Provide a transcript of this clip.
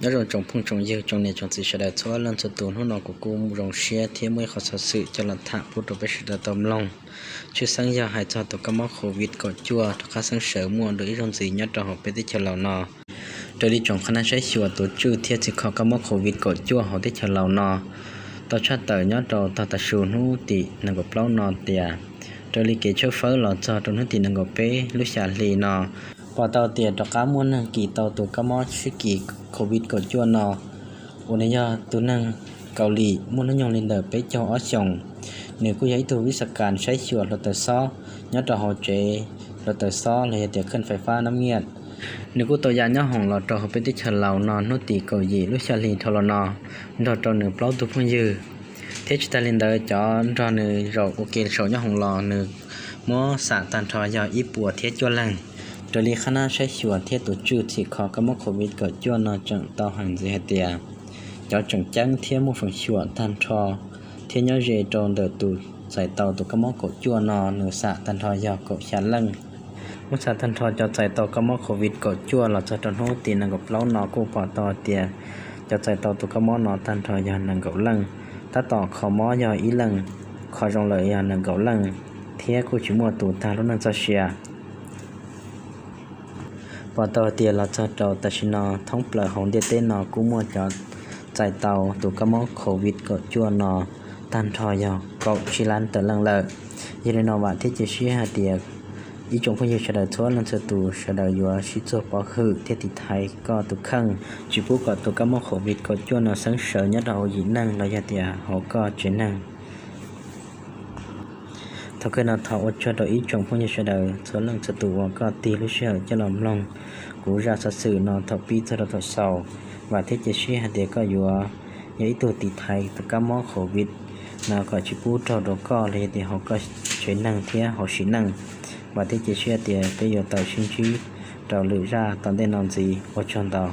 Nyob zoo tsoom phooj tsoom ywg tsoom niam tsoom txiv sawv daws txhua leej txhua tus, hnub no kuv kuj zoo siab thiab muaj ib qho xov xwm coj los tham pub rau peb sawv daws tau mloog. Tshwj xeeb yog hais txog tus kab mob covid kaum cuaj rov qab xeeb sawv muaj dua ib zaug ntxiv nyob rau hauv peb teb chaws Laus no. Raws li tsoom qhab nab saib xyuas tus tswj thiab txhim kho kab mob covid kaum cuaj hauv teb chaws Laus no tau tshaj tawm nyob rau tag tam su hnub tim nees nkaum plaub no tias, raws li kev tshawb fawb los txog rau hnub tim nees nkaum peb lub xya hli no, pom tau tias rov qab muaj neeg kis tau tus kab mob sib kis covid kaum cuaj no, uas nws yog tus neeg Kaus Lim muaj hnub nyoog li ntawm peb caug ob xyoos. Nws kuj yog ib tug vib xa kas saib xyuas hluav taws xob nyob rau hauv tsev hluav taws xob los yog tias khej fais fab nab nyiaj. Nws kuj tau ya nyob hoom los rau hauv peb teb chaws Laus no hnub tim kaum yim lub xya hli dhau los no nrog rau nws plaub tug phooj ywg. Thiab tsis tas li ntawd, cov nrog nws zaum ua ke saum nyob hoom los nws muab xam tag nrho yog ib puas thiab cuaj leeg. Raws li qhab nab saib xyuas thiab tus tswj txhim kho kab mob covid kaum cuaj no tseem tau hais ntxiv hais tias, cov tseem ceeb thiab muaj feem xyuam tag nrho thiab nyob ze rau ntawm tus txais tau tus kab mob kaum cuaj no nws xam tag nrho yog kaum xya leej. Muab xam tag nrho cov txais tau kab mob covid kaum cuaj los txog rau hnub tim nees nkaum plaub no kuj pom tau tias cov txais tau tus kab mob no tag nrho yog nees nkaum leej. Tab tom kho mob yog ib leej, kho zoo lawm yog nees nkaum leej, thiab kuj tsis muaj tus tag lub neej txoj sia. Pom tau tias los txog rau tam sim no thoob plaws hauv ntiaj teb no kuj muaj cov txais tau tus kab mob covid kaum cuaj no tag nrho yog kaum tsib lab tawm leej lawm. Yog li no vam thiab cia siab hais tias ib tsoom phooj ywg sawv daws txhua leej txhua tus sawv daws yuav sib txuag pov hwm thiab tiv thaiv koj tus kheej, tsis pub kom tus kab mob covid kaum cuaj no xeeb sawv nyob rau hauv yim neeg los yog tias hauv koj tsev neeg. Thaum kawg no thov ua tsaug rau ib tsoom phooj ywg sawv daws txhua leej txhua tus uas koj tig lub sij hawm coj los mloog kuv zaj xov xwm no thaum pib txog rau thaum xaus. Vam thiab cia siab hais tias koj yuav yog ib tug tiv thaiv tus kab mob covid no kom tsis pub raug rau koj los yog tias hauv koj tsev neeg thiab hauv sim neej. Vam thiab cia siab tias peb yuav tau sib ntsib rau lwm zaj tom ntej no ntxiv. Ua tsaug ntau.